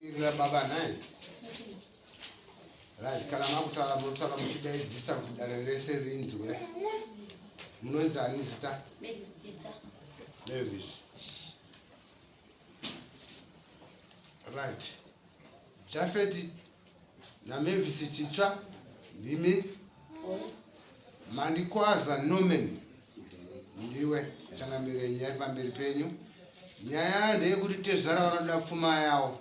Ira baba nhai. Right, kana makutaura munotaura muchidaidzisa kuti dare rese rinzwe. Munonzi ani zita? Mavis Chita. Mavis. Right. Jafeti naMavis Chitsva ndimi Mandikwaza Norman ndiwe changamire nyaya iri pamberi penyu. Nyaya ndeyekuti tezvara vanoda pfuma yawo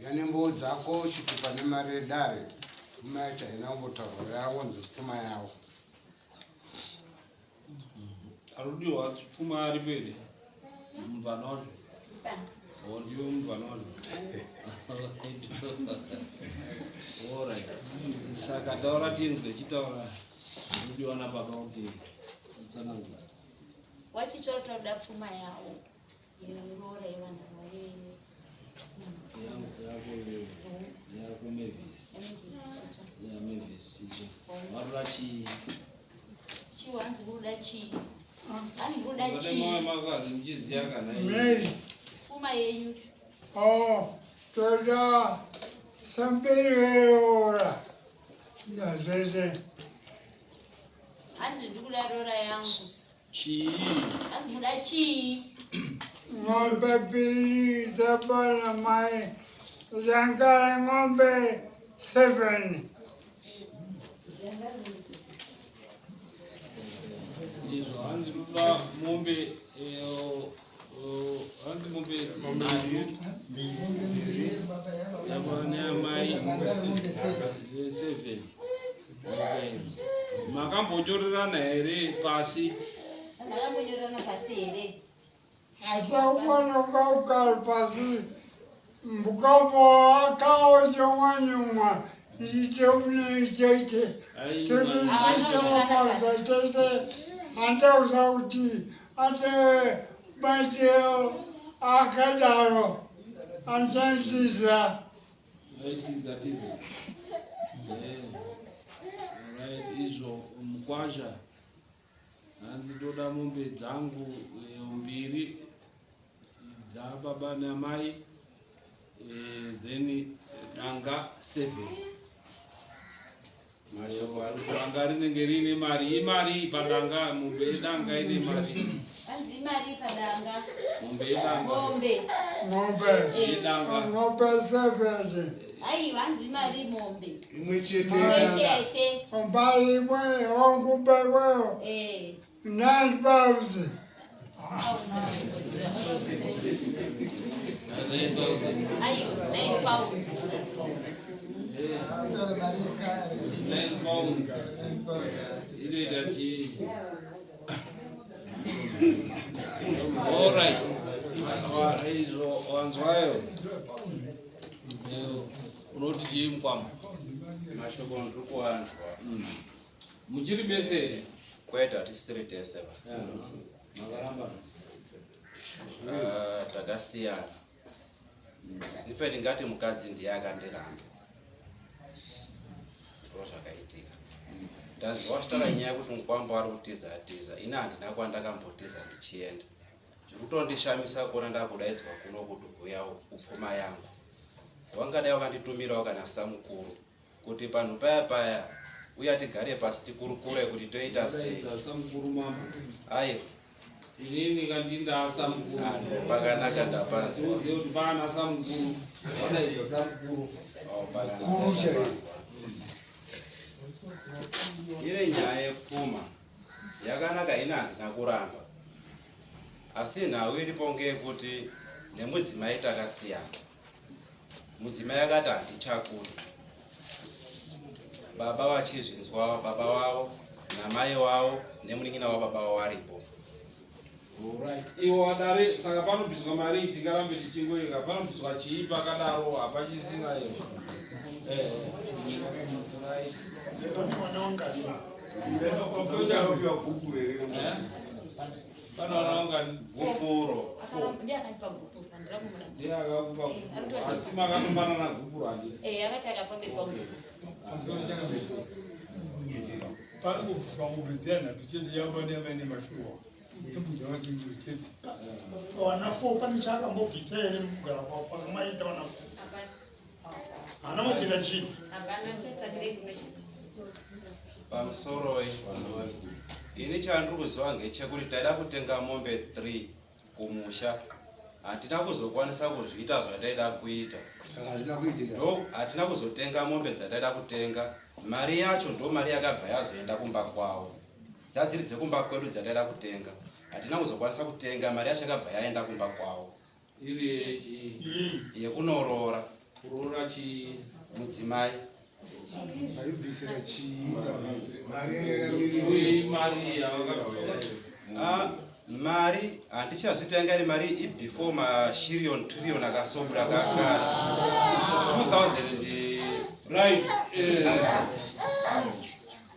yane mboo dzako chitupa nemari yedare. Pfuma yacho haina kumbotaurwa yavo nzi pfuma yavo. Arudiwa pfuma aripo here? Mubvana wacho. Oh, ndiwe mubvana wacho. Alright. Saka taura tinzwe chitaura zvinodiwa nababa kuti utsanangura. Wachitsva toda pfuma yawo. Yeroora yevana vavo. Yako iwewe. Yako Mavis. Ya Mavis Chitsva. Varura chii? Chii hanzi kuda chii? Hanzi kuda chii? Mwana makazi muchiziya kana Mary. Pfuma yenyu. Oh, toda samberi veroora nazvese. Hanzi ndikuda roora yangu. Chii? Hanzi muda chii? Ng'ombe mbili dzabana mai dangara ng'ombe 7. Izvo hanzi kuda mombe eh, eh, hanzi mombe nhatu yabana yamai seven. Okay. Makambonyorerana here pasi? Makambonyorerana pasi here? Achaukwana ukaukara pasi mbukapo akaochomwanyumwa icheunecheche tirichichomwaza chese andauza kuti ate bateo akadaro andichaitiza Tiza tiza. Eh. Alright, izvo mukwasha hanzi ndoda mombe dzangu eh, mbiri dzababa namai eh, then danga seven Mashoko ari danga rinenge riine mari imari padanga mombe yedanga ine mari Hanzi imari padanga. mombe yedanga Mombe. Mombe. yedanga Mombe sevhete. Aiwa hanzi imari mombe. Imwe chete Imwe yedanga. chete. Mbari imwe hongu mbekweyo. Eh. 9000. Aiwa 9000. 9 pounds inoita chii alright izvo wanzwayo unoti chii mukwambo mashoko ndiri kuanzwa. Muchiri mese here? Kwete, hatisiri tese ba. Makaramba. Ah, takasiyana. Ife ndingati mukadzi ndiye akandiramba. Ndo zvakaitika. Ndanzwa vachitaura nyaya yekuti mukwambo ari kutiza tiza. Ini handina kwandakambotiza ndichienda. Zviri kutondishamisa kuona ndakudaidzwa kuno kuti huya kupfuma yangu. Wangadai wakanditumirawo kana samukuru. Kuti panhu paya paya uya tigare pasi tikurukure kuti toita sei. Ndaidza samukuru mambo. Aiwa. Inini kandinda samukuru. Ah, pakanaka ndapanzwa. Uzive kuti pana samukuru. Wadaidza samukuru. Oh, pakanaka Kuru chaiyo. ndapanzwa. Iri nyaya yepfuma yakanaka ini handina kuramba. Asi nhau iripo ngeyekuti nemudzimai takasiyana. Mudzimai akati handichakudi. Baba vachizvinzwa baba wavo namai wavo nemunin'ina wababa wavo varipo. Alright. Iwo wadare saka panobviswa mari tingarambe tichingoika panobviswa chii pakadaro hapachisina iyo. Eh. Right. Eh? Panoona Gupuro. Ndiye akanipa gupuro handira kumuda. Ndiye akakupa gupuro. Asi makatopanana gupuro handiti. Eh, akati akapa mberi kwangu. Panongobviswa mombe dziya nhatu chete yava neamai nemashuwa tobvunza vasingu chete. Wana 4 pane chaakambobvisa here mukugara kwavo pakamaita wana 4. Hana mubvisa chii? Hapana, tsvakirai kuno chete. Pamusoroi, ini chandiri kuziva ngechekuti taida kutenga mombe 3 kumusha, hatina kuzokwanisa kuzviita zvataida kuita. Saka hazvina kuitika. Ndo hatina kuzotenga mombe dzataida kutenga. Mari yacho ndo mari yakabva yazoenda kumba kwavo. Dzadziri dzekumba kwedu dzataida kutenga, hatina kuzokwanisa kutenga. Mari yacho yakabva yaenda kumba kwavo. Iri yechi? Yekunoroora. Kuroora chii? Mudzimai. Vaibvisira chii? Mari yanga Uye mari yavakabvisa? Ah, mari handichazviti yanga iri mari ibefore mashirion trillion akasobuda kakare 2000. Right.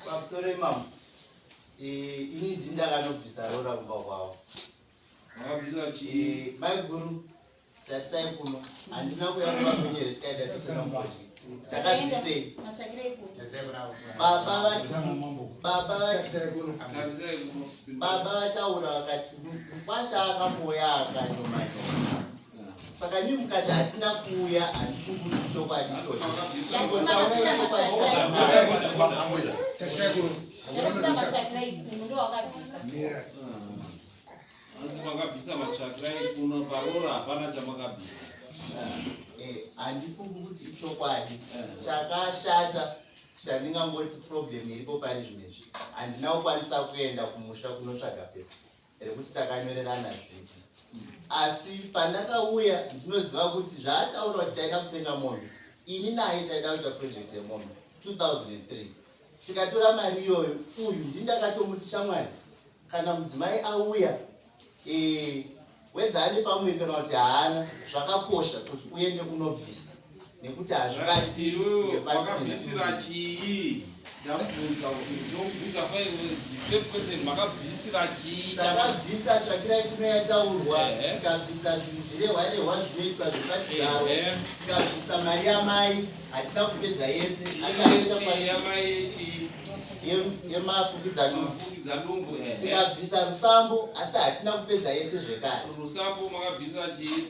Pamusoro imamo, ini ndini ndakanobvisa rora kumba kwavo. Makabvisa chii? Maiguru, tarisai kuno, handina kuuya kumba kwenyu here tikaenda tisina mukudyi? Takabvisei? Matsvakirai kuno. Baba vati, baba vati, Tarisai kuno. Tarisai kuno. Baba vataura vakati mukwasha akambouya akanyomanyoma. Saka nyii mukati hatina kuuya, handifungi kuti chokwadi ichocho. Chingotaurai chokwadi chakanaka. Ambuya, tarisai kuno. Takabvisa matsvakirai kuno, ndo wakabvisa. Mira. Hanzi makabvisa matsvakirai kuno, paroora hapana chamakabvisa. Handifungi kuti ichokwadi. Chakashata chandingangoti problem iripo pari zvinezvi, handina kukwanisa kuenda kumusha kunotsvaga pepa rekuti takanyorerana zvipi. Asi pandakauya, ndinoziva kuti zvaataura kuti taida kutenga mombe, ini naye taida kuita project yemombe 2003, tikatora mari iyoyo. Uyu ndini ndakatomuti, shamwari, kana mudzimai auya, whether ane pamuviri kana kuti haana, zvakakosha kuti uende unobvisa nekuti hazvibatsiri Iwewe pasina. wakabvisira chii? Ndamubvunza kuti, ndinobvunza the same question, makabvisira chii? Takabvisa tsvakirai kuno yataurwa. Tikabvisa zvinhu zvirehwa rehwa zvinoitwa zvepachigaro. Tikabvisa mari yamai, hatina kupedza yese, asi hatichakwanisa. Yamai yechii? Yemafukidza dumbu. Mafukidza dumbu. Tikabvisa rusambo, asi hatina kupedza yese zvekare. Rusambo makabvisa chii?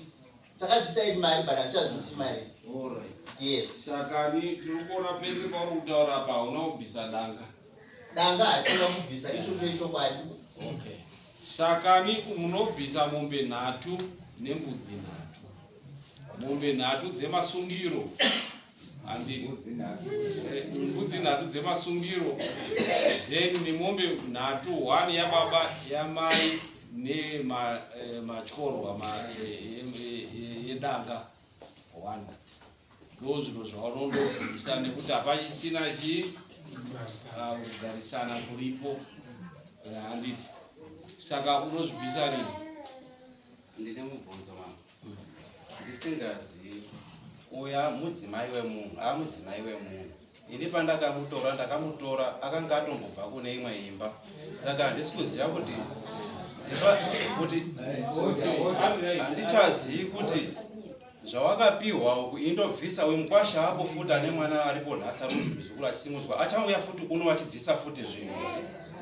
Takabvisa iri mari, but handichazivi kuti mari. Alright. Yes. Saka ni tiri kuona pese pauri kutaura apa hauna kubvisa danga. Danga hatina kubvisa, ichocho ichokwadi. Okay, saka ni munobvisa mombe 3 nembudzi 3, mombe 3 dzemasungiro, handi mbudzi 3 dzemasungiro, then nemombe 3, one yababa, yamai nematyorwa yedanga one. Ndo zviro zvaunondobvisa nekuti hapachisina chii, kugarisana kuripo. Handiti saka unozvibvisa rini? Ndine mubvunzo, mama. Ndisingazivi, uya mudzimai wemunhu, amudzimai wemunhu, ini pandakamutora, ndakamutora akanga atombobva kune imwe imba, saka handisi kuziva kuti dzimba kuti, handichazivi kuti zvawakapiwa uku indobvisa. Uyu mukwasha apo futi ane mwana aripo nhasi, ari muzukuru achisimudzwa, achauya futi kuno achibvisa futi zvinhu.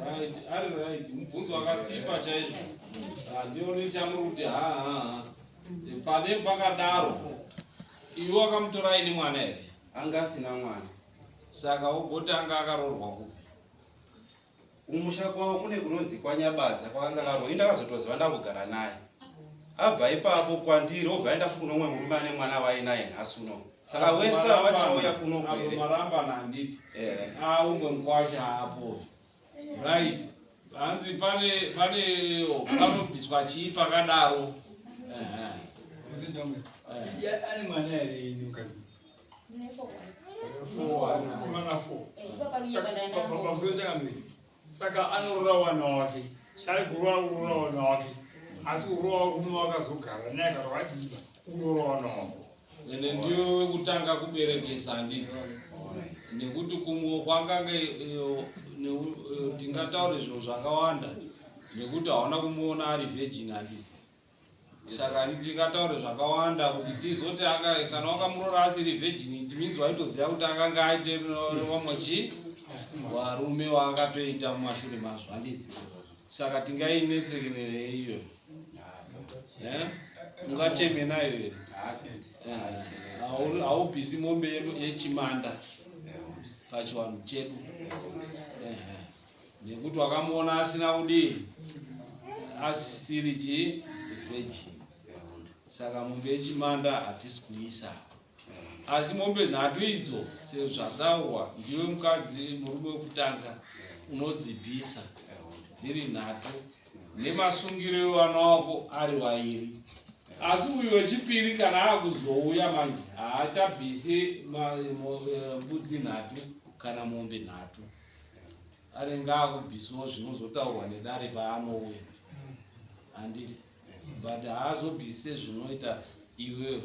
Right, ari right, mubvunzo wakasimba chaizvo. Handioni chamuri kuti ha ha ha pane pakadaro. Iwe wakamutora aine mwana here? Anga asina mwana. Saka ugoti anga akaroorwa kupi? Kumusha kwavo kune kunonzi kwaNyabadza kwakanga karwa. Ini ndakazotoziva ndakugara naye, abva ipapo kwandiri, obva aenda futi kunomwe murume ane mwana wainaye nhasi uno. Saka wese wachauya kuno Apo here? Marambana, handiti? Eh. Aumwe mukwasha apo. Right, hanzi pane panobviswa chii pakadaro? Ehe. Ane mwana here ini mukadzi? Mwana four. Pamusoro chakamiri, saka anorora wana wake, chari kurova kurora wana wake, asi kurova rume wakazogara naye kana wadiba urora wana wako. Ende ndiyo wekutanga kuberekesa, handiti? Nekuti kumwe kwangange tingataure zviro zvakawanda nekuti hauna kumuona ari virgin, handiti? Saka tingataure zvakawanda kuti tizoti kana wakamurora asiri virgin, it means waitoziva kuti akanga aite vamwe chi varume waakatoita mumashure mazvo, handiti? Saka tingainetsekerere iyo? Ungacheme nayo here? Haubvisi mombe yechimanda pachivanhu chedu nekuti wakamuona asina kudii, asisiri chi virgin. Saka mombe yechimanda hatisi kuisa, asi mombe nhatu idzo sezvataurwa ndiwe mukadzi murume wekutanga unodzibvisa dziri nhatu nemasungiro evana wako ari vairi. Asi uyu wechipiri kana akuzouya manje haachabvisi mbudzi nhatu kana mombe nhatu, anenge akubvisiwo zvinozotaurwa nedare paanouya, handiti? But haazobvisi sezvinoita iwewe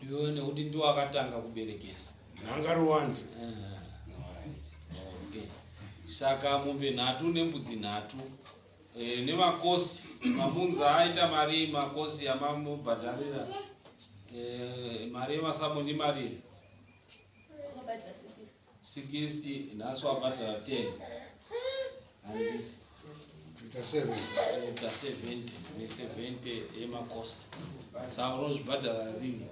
iwewe nekuti ndiwo akatanga kuberekesa. Nhanga ruwanze. Okay. Saka mombe nhatu nembudzi nhatu nemakosi mamunza aita mari, makosi amamubhadharira mari yemasamoni mari 60, nhasi wabhadhara 10, handiti? Kuita 7. Kuita 70 ne70 yemakosti. Saka unozvibhadhara rini?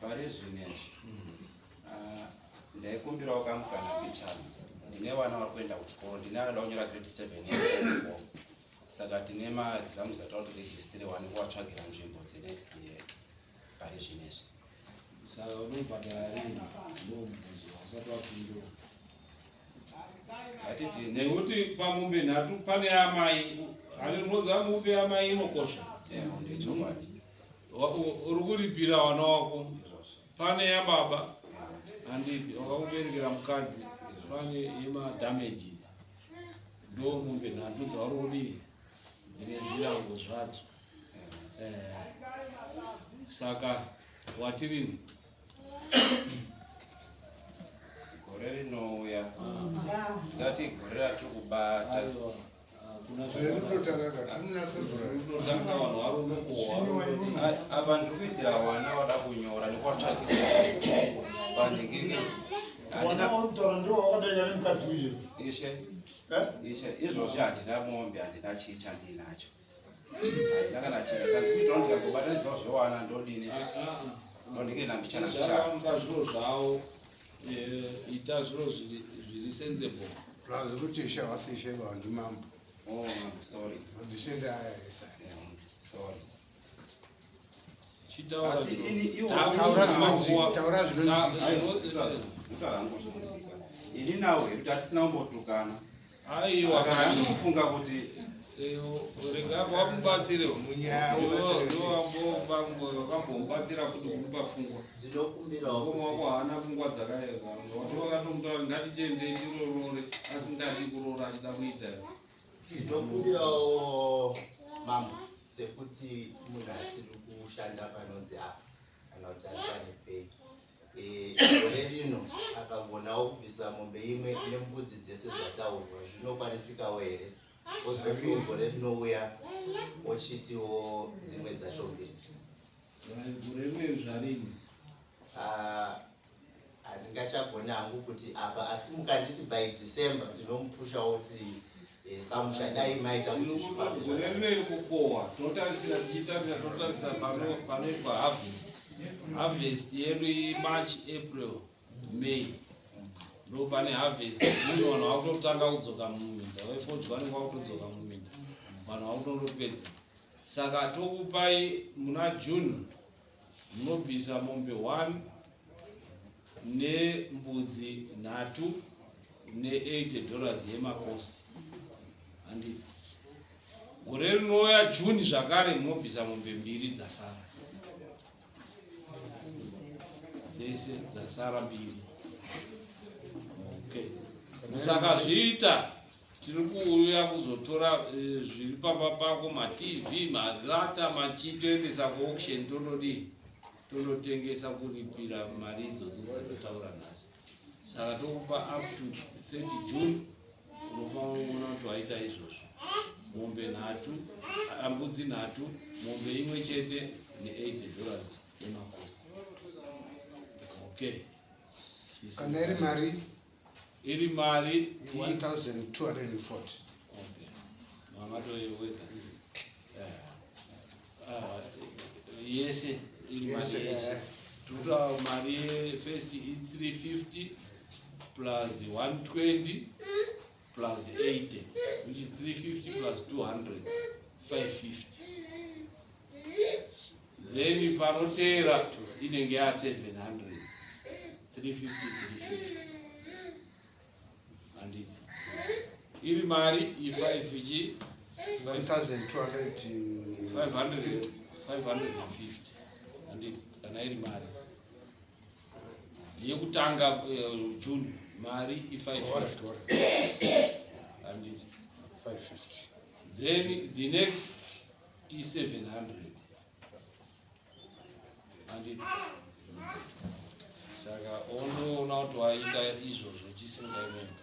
Pari zvinezvi ndaikumbirawo kamukana pichana. Ndine vana vari kuenda kuchikoro, ndine anoda kunyora grade 7 yeform, saka tine maexams atava kuti registire wani kuvatsvagira nzvimbo dzenext year pari zvinezvi. Saka unobhadhara rini? Ndomubvunzo wasati wapindura. Ngatiti next Nekuti pamombe nhatu pane amai, hani unoziva mombe yamai inokosha. Ndechokwadi. Uri kuripira vana wako. Pane yababa, handiti? Wakakuberekera mukadzi. Pane yemadamages. Ndo mombe nhatu dzauri kudii, dzine zvirango zvadzo. Saka watirini? Gore rinouya, ndati gore ratiri kubata. Aiwa, hakuna. Rinotanga kati muna February. Rinotanga vanhu vari kukohwa. Apa ndiri kuitira vana vada kunyora nekuvatsvakira panhingiriki. Wana wautaura ndiwo wakabereka nemukadzi uye? Ishe. Eh? Ishe, izvozvi handina mombe, handina chii chandinacho, handina kana chii. Saka ndikuitira kuti ndikagobatanidzwa zvewana ndodini, ndonhingirina mbichana mbichana. Zvavanga zviro zvavo, ita zviro zviri sensible. Plus kuti ishe hawasi ishe, ndimambo. Oh, sorry. Madzishe ndeaya esa. Yeah, sorry. Chitaura. Asi ini Taura zvinonzwika, taura zvinonzwika. Kutaura hangu zvinonzwika. Ini nawo hedu tatisina kumbotukana. Aiwa. Saka handikufunga kuti Rega wamubatsire. Munyaya ubatsire. Wakambomubatsira futi kumupa pfungwa. Ndinokumbirawo Mukoma wako kuti haana pfungwa dzakaeza. Wakatomuta ngatichiendei tirorore, asingadi kuroora achida kuita. Ndinokumbirawo mambo, sekuti munhu asiri kushanda panonzi apa kana kuti ari pane pei, gore rino akagonawo kubvisa mombe imwe nembudzi dzese zvataurwa, zvinokwanisikawo here? Ozotiwo gore rinouya ochitiwo dzimwe dzacho mbiri. Gore rineri zvarini? Ah, handingachagoni hangu kuti apa, asi mukanditi by December ndinomupushawo kuti samusha dai maita kuti zvifambe. Gore rineri kukohwa tinotarisira, tichitarisa, totarisa panoitwa harvest. Harvest yedu iMarch, April, May, ndo pane harvest. Mune vanhu vakutotanga kudzoka muminda vefodya, vanenge vakutodzoka muminda, vanhu vakutondopedza. Saka tokupai muna June munobvisa mombe 1 nembudzi nhatu ne$80 yemakosti, handiti? Gore rinouya June zvakare munobvisa mombe mbiri dzasara dzese, dzasara mbiri. Okay, saka zviita tiri kuuya kuzotora zviri pamba pako, maTV, marata, machitoendesa kuauction, tondodii, tondotengesa kuripira mari idzodzo dzatotaura nhasi. Saka tokupa up to 30 June. Unofanira kuona kuti waita izvozvo: mombe nhatu, mbudzi nhatu, mombe imwe chete ne$80 yemakosti. Okay. Kana iri mari? Iri mari? 1240. Okay. Mamatoiweka. Yese iri mari yese. Tikuta mari yefirst i350 plus 120 plus 80, which is 350 plus 200, 550. Then panoteera inenge ya 700, 350, 350. Handiti iri mari i5 chi? 1200. 500, 550, handiti? Kana iri mari yekutanga June, mari i550, handiti? 550. Then the next i700, handiti? Saka ondoona kuti waita izvozvo chisingaimenda.